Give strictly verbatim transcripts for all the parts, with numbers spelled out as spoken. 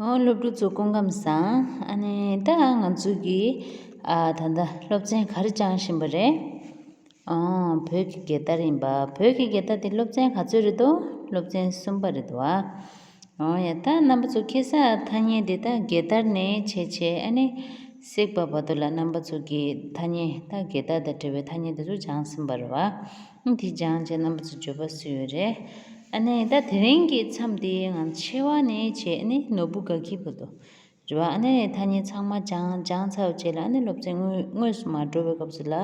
འོ། སློབ་ཕྲུག་ཚོ་སྐུ་ཁམས་བཟང་། ཨ་ནི་ད་ང་ཚོ་གི་ཨ་ད་ལྟ་སློབ་ཚན་ག་རེ་སྦྱང་བཞིན་པ་རེད། ཨོ། བོད་ཀྱི་རྒྱལ་དར་ཡིན་པ། བོད་ཀྱི་རྒྱལ་དར་དེ་སློབ་ཚན་ག་ཚོད་རེད་དོ། སློབ་ཚན་གསུམ་པ་རེད་དོ། ཨོ་ཡ། ད་རྣམ་པ་ཚོ་ཁ་སང་ཐ་སྙད་དེ་ད་རྒྱལ་དར་ནས་བྱས་བྱས་ཨ་ནི་གཟིགས་པ་བར་དུ་ལ་རྣམ་པ་ཚོ་གི་ཐ་སྙད། ད་རྒྱལ་དར་དང་འབྲེལ་བའི་ཐ་སྙད་དེ་ཚོ་སྦྱངས་ཟིན་པ་རེད་བ། ཨ་དེ་སྦྱངས་བྱས་རྣམ་པ་ཚོ་འགྱོད་པ་བཟོས་ཡོད་རེད། ཨ་ནི་ད་དེ་རིང་གི་མཚམས་དེ་ང་ཆེ་བ་ནས་བྱས་ཨ་ནི་ནོར་བུ་དགའ་སྐྱིད་བར་དུ་རེད་བ། ཨ་ནི་ཐ་སྙད་ཚང་མ་སྦྱངས་སྦྱངས་ཚར་བ་བྱས་ལ་ཨ་ནི་སློབ་ཚན་དངོས་དངོས་སུ་མ་འགྲོ་བའི་སྐབས་སུ་ལ་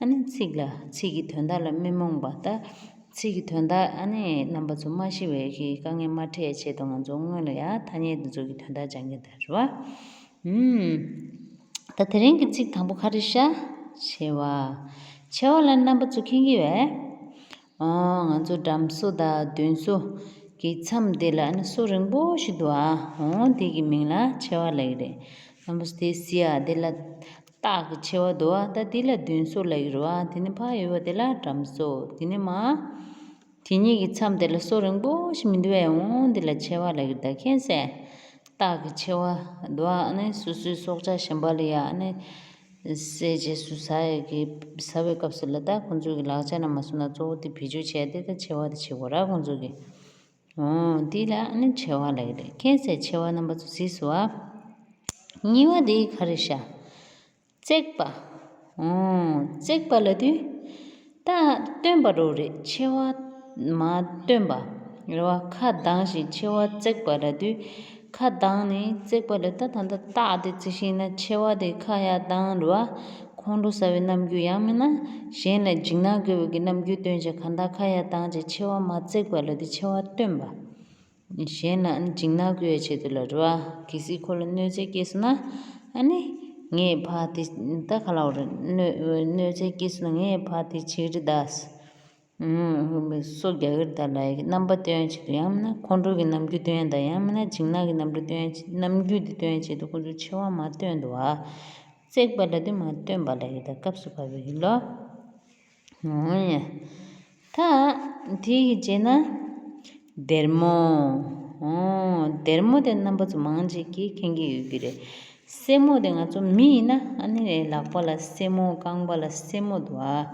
ཨ་ནི་ཚིག་ལ་ཚིག་གི་དོན་དག་ལ་མི་རྨོངས་པ། ད་ཚིག་གི་དོན་དག་ཨ་ནི་རྣམ་པ་ཚོ་མ་ཤེས་པའི་གི་དཀའ་ངལ་མ་འཕྲད་ཆེད་དུ་ང་ཚོ་སྔོན་ལ་ཡ་ཐ་སྙད་འདི་ཚོ་གི་དོན་དག་སྦྱང་གི་ད་རེད་བ། ཨུམ། ད་དེ་རིང་གི་ཚིག་དང་པོ་ག་རེ་ཤག་ཆེ་བ། ཆེ་བ་ལ་རྣམ་པ་ཚོ་མཁྱེན་གྱི་ཡོད། ཨོ། ང་ཚོ་འགྲམ་སོ་དང་མདུན་སོ་གི་མཚམས་དེ་ལ་ཨ་ནི་སོ་རིང་པོ་ཞིག་འདུག་ཨ། ཨོ། དེ་གི་མིང་ལ་ཆེ་བ་ལབ་ཀྱི་རེད། རྣམ་པ་ཚོ་དེ་གཟིགས་ཨ། དེ་ལ་སྟག་གི་མཆེ་བ་འདུག་ཨ། ད་དེ་ལ་མདུན་སོ་ལབ་ཀྱི་རེད་བ། དེ་ནས་ཕར་ཡོད་པ་དེ་ལ་འགྲམ་སོ། དེ་ནས་མར། དེ་གཉིས་ཀྱི་མཚམས་དེ་ལ་སོ་རིང་པོ་ཞིག་མི་འདུག་ཨེ། འོང་དེ་ལ་མཆེ་བ་ལབ་ཀྱི་རེད། ད་མཁྱེན་གསལ། སྟག་གི་མཆེ་བ་འདུག་ཨ། ཨ་ནི་སོ་སོའི་སྲོག་ཆགས་གཞན་པ་ལ་ཡ་ཨ་ནི་བསད་བྱས་སུ་ཟ་ཡ་གི་ཟ་བའི་སྐབས་སུ་ལ་ད་ཁོང་ཚོ་གི་ལག་ཆ་ནང་མ་སོང་ན་གཙོ་བོ་དེ་བེད་སྤྱོད་བྱས་དེ་ད་མཆེ་བ་དེ་བྱེད་དགོས་ར་ཁོང་ཚོ་གི། འོང་དེ་ལ་ཨ་ནི་མཆེ་བ་ལབ་ཀྱི་རེད། མཁྱེན་གསལ། མཆེ་བ་རྣམ་པ་ཚོ་གཟིགས་སོང་ཨ། གཉིས་པ་དེ་ག་རེ་ཤག་བརྩེགས་པ། ཨོ། བརྩེགས་པ་ལབ་དུས། ད་སྟོན་པ་འདྲ་བོ་རེད། མཆེ་བ་མར་སྟོན་པ། རེད་བ། ཁ་གདངས་ཤིང་མཆེ་བ་བརྩེགས་པ་ལབ་དུས། ཁ་གདངས་ནས་བརྩེགས་པ་ལབ། ད་ད་ལྟ་སྟག་དེ་རྩི་ཤིང་ན་མཆེ་བ་དེ་ཁ་ཡར་གདངས་རེད་བ། ཁོང་ཁྲོ་ཟ་བའི་རྣམ་འགྱུར། ཡང་མིན་ན་གཞན་ལ་འཇིགས་སྣང་སྐྱེ་བའི་གི་རྣམ་འགྱུར་སྟོན་བྱས། གང་ལྟར་ཁ་ཡར་གདངས་བྱས་མཆེ་བ་མར་བརྩེགས་པ་ལབ་དུས་མཆེ་བ་སྟོན་པ། གཞན་ལ་འཇིགས་སྣང་སྐྱེ་བའི་ཆེད་དུ་ལ་རེད་བ། གལ་སྲིད་ཁོ་ལ་གནོད་འཚེ་སྐྱེས་སོང་ན། ཨ་ནི་ངས་ཕར་དེ་ད་ག་ལབ་དགོས་རེད། གནོད་གནོད་འཚེ་སྐྱེས་སོང་ན་ངས་ཕར་དེ་བྱེད་ཀྱི་རེད་ད། ཨུམ། སོ་རྒྱག་གི་རེད་ད་ལབ་ཡ་གི་རྣམ་པ་སྟོན་ཡ་ཆེད་དུ། ཡང་མིན་ན་ཁོང་ཁྲོ་གི་རྣམ་འགྱུར་སྟོན་ཡ་དང་། ཡང་མིན་ན་འཇིགས་སྣང་གི་རྣམ་འགྱུར་སྟོན་ཡ་ཆེད། རྣམ་འགྱུར་དེ་སྟོན་ཡ་ཆེད་དུ་ཁོ་ཚོས་མཆེ་བ་མར་སྟོན་འདུག་བ། བརྩེགས་པ་ལབ་དུས་མར་སྟོན་པ་ལབ་ཡ་གི་ད་སྐབས་སུ་བབས་པའི་གི་ལོ། འོ་ཡ། ད་དེ་གི་རྗེས་ན་སྡེར་མོ། འོ། སྡེར་མོ་དེ་རྣམ་པ་ཚོ་མང་ཆེ་གིས་མཁྱེན་གྱི་ཡོད་ཀྱི་རེད། སེན་མོ་དེ་ང་ཚོ་མི་ཡིན་ན་ཨ་ནི་ལག་པ་ལ་སེན་མོ། རྐང་པ་ལ་སེན་མོ་འདུག་ཨ།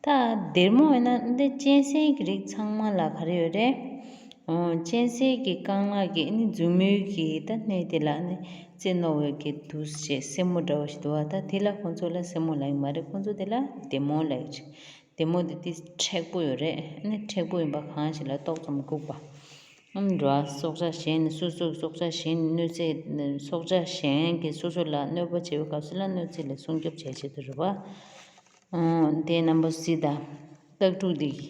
ད་སྡེར་མོ་ཡིན་ན་འདི་གཅན་གཟན་གྱི་རིགས་ཚང་མ་ལ་ག་རེ་ཡོད་རེད། འོ། གཅན་གཟན་གྱི་རྐང་ལག་གི་ཨ་ནི་མཛུབ་མོའི་གི་ད་སྣེ་དེ་ལ་ཨ་ནི་རྩེ་རྣོ་བའི་གི་འདུག་སེ་སེན་མོ་འདྲ་བོ་ཞིག་འདུག་ཨ། ད་དེ་ལ་ཁོང་ཚོ་ལ་སེན་མོ་ལབ་ཀྱི་མ་རེད། ཁོང་ཚོ་དེ་ལ་སྡེར་མོ་ལབ་ཀྱི་རེད། སྡེར་མོ་དེ་དེ་མཁྲེགས་པོ་ཡོད་རེད། ཨ་ནི་མཁྲེགས་པོ་ཡིན་པ་གང་ཞིག་ལ་ཏོག་ཙམ་སྒུག་པ། ཨ་ནི་འགྲོ་བ་སྲོག་ཆགས་གཞན་ནི་སོ་སོའི་སྲོག་ཆགས་གཞན་གནོད་འཚེ། སྲོག་ཆགས་གཞན་གྱིས་སོ་སོ་ལ་གནོད་པ་བྱེད་པའི་སྐབས་སུ་ལ་གནོད་འཚེ་ལས་སྲུང་སྐྱོབ་བྱེད་ཆེད་དུ་རེད་བ། ཨོ། དེ་རྣམ་པ་གཟིགས་དང་། སྟག་ཕྲུག་འདི་གི་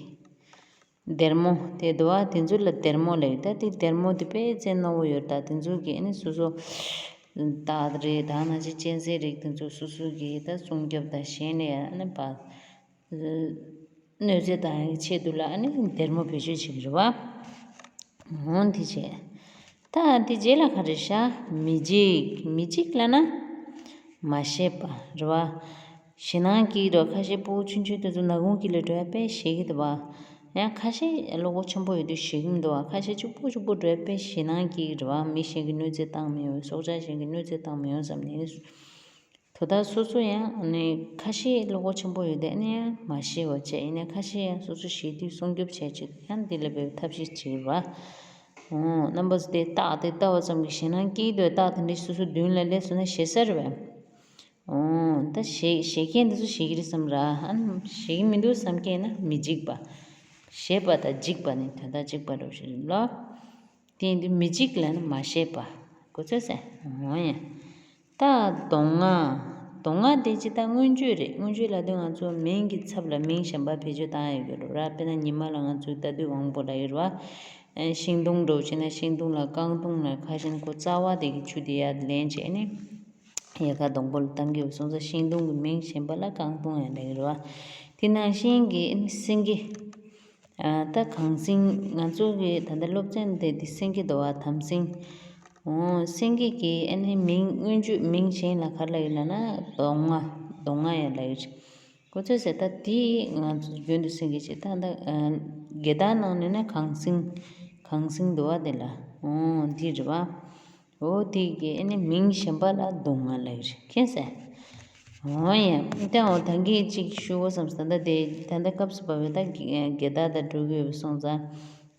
སྡེར་མོ་དེ་འདུག་བ། དེ་ཚོ་ལ་སྡེར་མོ་ལབ་ཡོད། ད་དེ་སྡེར་མོ་དེ་དཔེ་རྩེ་རྣོ་བོ་ཡོད། ད་དེ་ཚོ་གིས་ཨ་ནི་སོ་སོ་སྟག་རེད། ད་ནང་བཞིན་གཅན་གཟན་རིགས་དེ་ཚོ་སོ་སོ་གིས་ད་སྲུང་སྐྱོབ་དང་གཞན་ལ་ཡང་ཨ་ནི་བ། གནོད་འཚེ་བཏང་ཡག་ཆེད་དུ་ལ་ཨ་ནི་སྡེར་མོ་བེད་སྤྱོད་བྱེད་ཀྱི་རེད་བ། འོ་དེ་བྱས། ད་དེ་རྗེས་ལ་ག་རེ་ཤག་མི་འཇིགས། མི་འཇིགས་ལབ་ན་མ་ཞེད་པ་རེད་བ། ཞེད་སྣང་སྐྱེ་གི་འདུག་ཁ་ཤས་སྤུ་གུ་ཆུང་ཆུང་དེ་ཚོ་ནག་ཁུང་དཀྱིལ་ལ་འགྲོ་ཡ་དཔེ་ཞེད་ཀྱི་འདུག་བ། ཡང་ཁ་ཤས་བློ་ཁོག་ཆེན་པོ་ཡོད་དུས་ཞེད་ཀྱི་མི་འདུག་བ། ཁ་ཤས་གཅིག་པོ་གཅིག་པོ་འགྲོ་ཡ་དཔེ་ཞེད་སྣང་སྐྱེ་གི་རེད་བ། མི་གཞན་གྱིས་གནོད་འཚེ་བཏང་མི་ཡོང་། སྲོག་ཆགས་གཞན་གྱིས་གནོད་འཚེ་བཏང་མི་ཡོང་བསམ་ནས། དོ་བདག་སོ་སོ་ཡང་ཨ་ནི་ཁ་ཤས་བློ་ཁོག་ཆེན་པོ་ཡོད་དེ་ཨ་ནི་ཡང་མ་ཤེས་པ་བྱས། ཡིན་ནའི་ཁ་ཤས་ཡང་སོ་སོ་ཤེས་དུས་སྲུང་སྐྱོབ་བྱས་བྱས་ཡང་འདི་ལ་བའི་ཐབས་ཤེས་བྱེད་པ། འོ། རྣམ་པ་ཚོ་དེ་སྟག་དེ་ལྟ་བ་ཙམ་གྱིས་ཞེད་སྣང་སྐྱེ་འདུག་སྟག་དེ་འདྲའི་སོ་སོ་མདུན་ལ་སླེབས་སོང་ན་ཞེད་ས་རེད་པས། འོ། ད་ཞེད་ཞེད་མཁན་འདི་ཚོ་ཞེད་ཀྱི་རེད་བསམ་ར། ཨ་ནི་ཞེད་ཀྱི་མི་འདུག་བསམ་མཁན་ན་མི་འཇིགས་པ། ཞེད་པ་དང་འཇིགས་པ་ནི་དོན་དག་གཅིག་པ་འདྲ་བོ་ཞིག་རེད་ལོ། དེ་ཡིན་དུས་མི་འཇིགས་ལབ་ན་མ་ཞེད་པ། གོ་ཚོད་སེ། འོ་ཡ། ད་གདོང་ལྔ། གདོང་ལྔ་དེ་ཅི་ད་མངོན་བརྗོད་རེད། མངོན་བརྗོད་ལབ་དུས་ང་ཚོ་མིང་གི་ཚབ་ལ་མིང་གཞན་པ་བེད་སྤྱོད་བཏང་ཡ་ཡོད་རེད་ར། དཔེར་ན་ཉི་མ་ལ་ང་ཚོས་ལྟ་དུས་དབང་པོ་ལབ་ཡོད་རེད་བ། ཤིང་སྡོང་འདྲ་བོ་བྱས་ན་ཤིང་སྡོང་ལ་རྐང་སྡོང་ལབ། ཁ་ཤས་ནི་ཁོ་རྩ་བ་དེ་གི་ཆུ་དེ་ཡར་ལེན་བྱས་ནས་ཡལ་ག་སྡོང་པོ་ལ་གཏང་གི་ཡོད་སོང་ཙང་ཤིང་སྡོང་གི་མིང་གཞན་པ་ལ་རྐང་སྡོང་ཡང་ལབ་ཡོད་རེད་བ། དེ་ནང་བཞིན་གྱི་སེང་གེ། ད་གངས་སེང་། ང་ཚོ་གི་ད་ལྟ་སློབ་ཚན་དེ་དེ་སེང་གེ་འདུག་བ། དམ་སེང་། འོ། སེང་གེ་གི་ཨ་ནི་མིང་མངོན་བརྗོད་མིང་གཞན་ལ་ག་རེ་ལབ་ཡོད་ལབ་ན་གདོང་ལྔ། གདོང་ལྔ་ཡང་ལབ་ཡོད་རེད། གོ་ཚོད་སེ། ད་དེ་ང་ཚོ་རྒྱུན་དུ་སེང་གེ་ཅེས། ད་ད་རྒྱལ་དར་ནང་ནས་ན་གངས་སེང་། གངས་སེང་འདུག་བ་དེ་ལ། འོ། དེ་རེད་བ། འོ་དེ་གི་ཨ་ནི་མིང་གཞན་པ་ལ་མདོ་སྔགས་ལབ་ཀྱི་རེད། མཁྱེན་སོང་། འོ་ཡ། དེ་འོ་ད་གིན་གཅིག་ཞུ་དགོས་བསམ་སོང་། ད་ལྟ་དེ་ད་ལྟ་སྐབས་སུ་བབས་པའི་ད་དགེ་དགེ་ལྡན་དང་འགྲོ་གི་ཡོད་པ་སོང་ཙང་།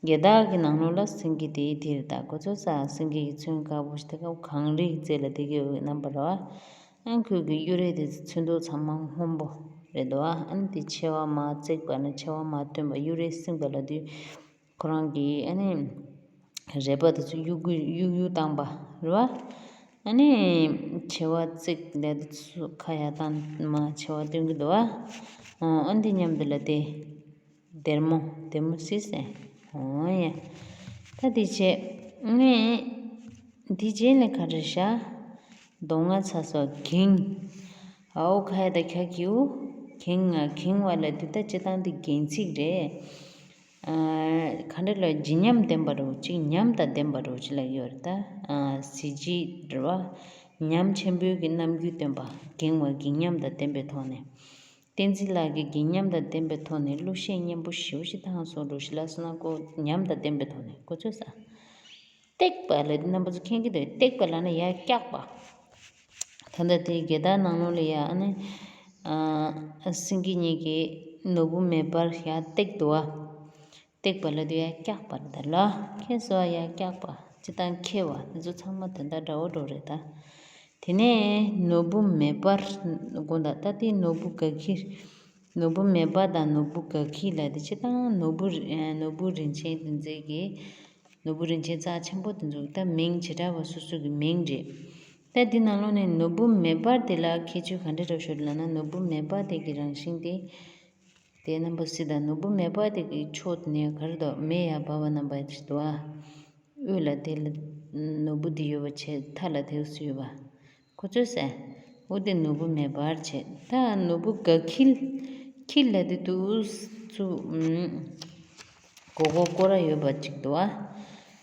དགེ་ལྡན་གྱི་ནང་ལོགས་ལ་སེང་གེ་དེ་དེ་རེད། ད་གོ་ཚོད་ས་སེང་གེ་གི་ཚོན་དཀར་པོ་ཞིག་དེ་ཀ་གངས་རིའི་རྩེ་ལ་དེ་གའི་འོད་རྣམ་པ་རེད་བ། ཨང་ཁོས་གི་གཡུ་རལ་དེ་ཚོན་མདོག་ཚང་མ་སྔོན་པོ་རེད་འདུག་བ། ཨ་ནི་དེ་མཆེ་བ་མར་བརྩེགས་པ་ན་མཆེ་བ་མར་བཏོན་པ་གཡུ་རལ་སིང་པ་ལ་དུས། ཁོ་རང་གི་ཨ་ནི་རལ་པ་དེ་ཚོ་གཡུག་གཡུག་གཡུག་གཡུག་བཏང་པ་རེད་བ། ཨ་ནི་མཆེ་བ་གཙིགས་ལས་དེ་ཚོ་ཁ་ཡར་བཏང་མར་མཆེ་བ་སྟོན་གྱི་འདུག་བ། ཨོ་ཨ་འདི་མཉམ་དུ་ལ་དེ་སྡེར་མོ་སྡེར་མོ་སིལ་སེ། ཨོ་ཡ། ད་དེ་བྱས་ཨ་ནི་དེ་རྗེས་ལ་ག་རེ་བཞག་མདོ་སྔགས་ཚ་སོགས་འགེངས། ཨའོ་ཁ་ཡ་ད་ཁ་གིའུ་འགེངས་ང་འགེངས་བ་ལ་དེ་ད་སྤྱི་བཏང་དེ་འགེངས་ཚིག་རེད། ག་འདྲ་ལ་བརྗིད་ཉམས་ལྡན་པ་རུ་གཅིག་ཉམས་དང་ལྡན་པ་རུ་གཅིག་ལ་ཡོད་རེད་ད། གཟི་བརྗིད་རེད་བ། ཉམས་ཆེན་པོའི་གི་རྣམ་འགྱུར་སྟོན་པ་འགེངས་བ་བརྗིད་ཉམས་དང་ལྡན་པའི་ཐོག་ནས། བསྟན་འཛིན་ལགས་ཀྱིས་བརྗིད་ཉམས་དང་ལྡན་པའི་ཐོག་ནས་གླུ་གཞས་སྙན་པོ་ཞེ་པོ་ཞིག་བཏང་སོང་འགྲོ་ཞིག་ལ་སོང་ན་ཀོ་ཉམས་དང་ལྡན་པའི་ཐོག་ནས་གོ་ཚོད་ས། བཏེགས་པ་ལ་རྣམ་པ་ཚོ་མཁྱེན་གྱི་འདུག་བཏེགས་པ་ལ་ནི་ཡར་བཀྱགས་པ། ད་ལྟ་དེ་དགེ་ལྡན་ནང་ལོགས་ལ་ཡ་ཨ་ནི། ཨ་སེང་གེ་གཉིས་ཀྱིས་ནོར་བུ་མེ་འབར་ཡར་བཏེགས་འདུག་བ། བཏེགས་པ་ལ་དུ་ཡར་བཀྱགས་པ་རེད་ད་ལ། ཁྱེར་སོ་ཡར་བཀྱགས་པ་སྤྱི་བཏང་ཁྱེར་བ་དེ་ཚོ་ཚང་མ་དོན་དག་འདྲ་བོ་འགྲོ་རེད་ད། དེ་ནས་ནོར་བུ་མེ་འབར་དགོངས་དག་ད་དེ་ནོར་བུ་དགའ་འཁྱིལ། ནོར་བུ་མེ་འབར་དང་ནོར་བུ་དགའ་འཁྱིལ་ལ་དེ་སྤྱི་བཏང་ནོར་བུ་རི་ནོར་བུ་རིན་ཆེན་དེ་ཚོའི་གི་ནོར་བུ་རིན་ཆེན་རྩ་ཆེན་པོ་དེ་ཚོ་ད་མིང་བྱེ་བྲག་པ་སོ་སོ་གི་མིང་རེད། ད་འདི་ནང་ལོགས་ནས་ནོར་བུ་མེ་འབར་དེ་ལ་ཁྱད་ཆོས་ག་འདྲ་འདྲ་ཤོད་ལབ་ན་ནོར་བུ་མེ་འབར་དེ་གི་རང་བཞིན་དེ། དེ་རྣམ་པ་སྲིད་དང་ནོར་བུ་མེ་འབར་དེ་གི་ཕྱོགས་དེ་ནས་ག་རེ་འདུག་མེ་ཡར་འབར་བ་རྣམ་པ་ཞིག་འདུག་ཨ། དབུས་ལ་དེ་ལ་ནོར་བུ་དེ་ཡོད་པ་བྱས་མཐའ་ལ་དེ་སུ་ཡོད་པ། ཁོ་ཚོས་ཟེར། འོ་དེ་ནོར་བུ་མེ་འབར་བྱས། ད་ནོར་བུ་དགའ་འཁྱིལ། འཁྱིལ་ལ་དེ་དུས་སུ། མགོ་སྐོར་སྐོར་ར་ཡོད་པ་ཅིག་འདུག་ཨ།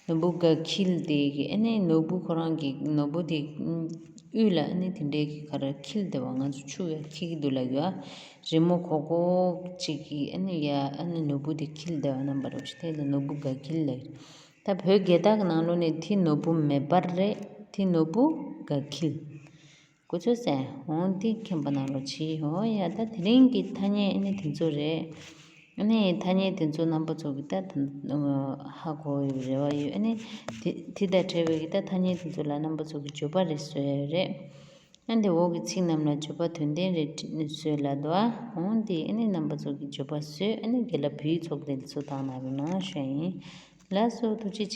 ནོར་བུ་དགའ་འཁྱིལ་དེ་གི་ཨ་ནི་ནོར་བུ་ཁོ་རང་གི་ནོར་བུ་དེ་དབུས་ལ་ཨ་ནི་དེ་འདྲའི་གི་ག་རེ་འཁྱིལ་བསྡད་པ་ང་ཚོ་ཆུ་ཡ་འཁྱིལ་གི་འདུག་ལབ་ཡོད་ཨ། རི་མོ་གོག་གོག་ཅིག་གི་ཨ་ནི་ཡ་ཨ་ནི་ནོར་བུ་དེ་འཁྱིལ་བསྡད་པ་རྣམ་པ་རེད་ཞེས་དེ་ལ་ནོར་བུ་དགའ་འཁྱིལ་ལབ་ཡོད། ད་བོད་རྒྱལ་དར་གྱི་ནང་ལོགས་ནས་དེ་ནོར་བུ་མེ་འབར་རེད། དེ་ནོར་བུ་དགའ་འཁྱིལ། གོ་ཚོད་ཟེར། འོང་འདི་མཁྱེན་པ་ནང་ལོགས་ཕྱི་ཧོ་ཡ་ད་དེ་རིང་གི་ཐ་སྙད་ཨ་ནི་དེ་ཚོ་རེད། ཨ་ནི་ཐ་སྙད་དེ་ཚོ་རྣམ་པ་ཚོ་གི་ད་ཧ་གོ་ཡོད་རེ་བ་ཡོད། ཨ་ནི་དེ་དེ་དང་འབྲེལ་བའི་གི་ད་ཐ་སྙད་དེ་ཚོ་ལ་རྣམ་པ་ཚོ་གི་བརྗོད་པ་རེ་བཟོས་ཡོད་རེད། ཨ་འདི་འོག་གི་ཚིག་རྣམས་ལ་བརྗོད་པ་དོན་ལྡན་རེ་བྲིས་ནས་བཟོས་ལ་དོ། འོང་འདི་ཨ་ནི་རྣམ་པ་ཚོ་གི་བརྗོད་པ་བཟོས་ཨ་ནི་དགེ་ལ་བུའི་ཚོགས་དེ་ཚོ་བཏང་ན་རུ་ན་ཤོད་ཡིན། ལགས་སོ་ཐུགས་རྗེ་ཆེ།